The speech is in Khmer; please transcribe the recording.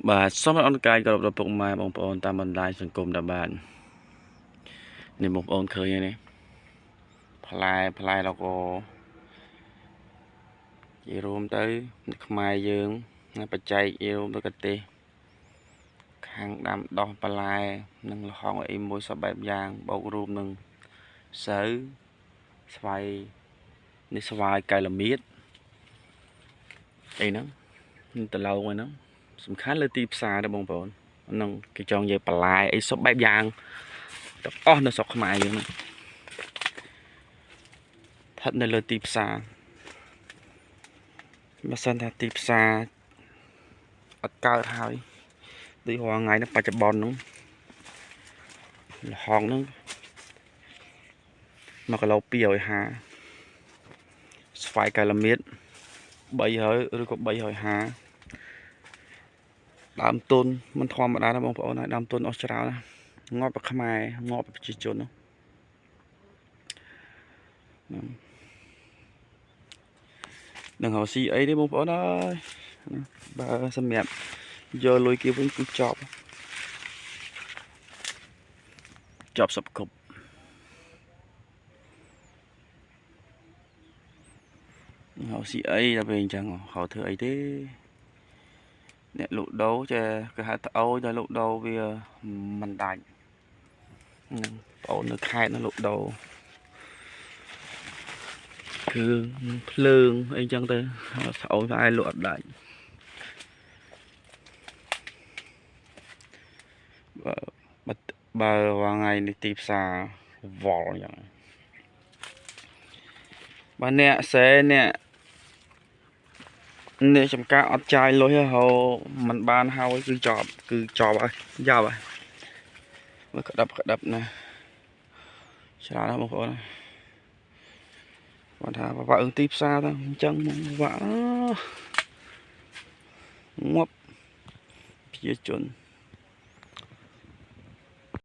បាទសូមអរកាយគោរពដល់ពុកម៉ែបងប្អូនតាមបណ្ដាញសង្គមដែលបាទនេះបងប្អូនឃើញហើយនេះផ្លែផ្លែលកនិយាយរួមទៅខ្មែរយើងបច្ចេកនិយាយរួមទៅកទេសខាងដាំដោះបន្លែនិងល្ហុងអីមួយសពបែបយ៉ាងបូករួមនឹងស្រូវស្វាយនេះស្វាយកែលមៀតអីហ្នឹងដឡងហ្នឹងសំខាន់លើទីផ្សារដែរបងប្អូនហ្នឹងគេចង់និយាយបន្លែអីសពបែបយ៉ាងទាំងអស់នៅស្រុកខ្មែរយើងហ្នឹងស្ថិតនៅលើទីផ្សារបើសិនថាទីផ្សារអត់កើតហើយដូចរាល់ថ្ងៃហ្នឹងបច្ចុប្បន្នហ្នឹងល្ហុងហ្នឹង1គីឡូ250ស្វាយកែលមៀត300ឬក៏350ដើមទុនមិនធម្មតាណាបងប្អូនហើយដើមទុនអស់ច្រើនណាងាប់ខ្មែរងាប់ប្រជាជនហ្នឹងនឹងរកស៊ីអីទេបងប្អូនអើយបើសម្រាប់យកលុយគេវិញគឺចប់ចប់សពគ្រប់រកស៊ីអីដល់ពេលអញ្ចឹងហៅធ្វើអីទេអ្នកលក់ដូរចេះគេហៅត្អូញដល់លក់ដូរវាមិនដាច់ហ្នឹងប្អូននៅខេត្តនៅលក់ដូរគ្រឿងភ្លើងអីចឹងទៅត្អូញផ្អែលក់អត់ដាច់បើបើរាល់ថ្ងៃនេះទីផ្សារវល់អញ្ចឹងបើអ្នកស្រែអ្នកនេះចំការអត់ចាយលុយហៅមិនបានហើយគឺចប់គឺចប់ហើយយ៉ាប់ហើយមើលក្តាប់ក្តាប់ណាច្រើនណាស់បងប្អូនគាត់ថាបាក់អឹងទីផ្សារទៅអញ្ចឹងមកបាក់ងាប់ប្រជាជន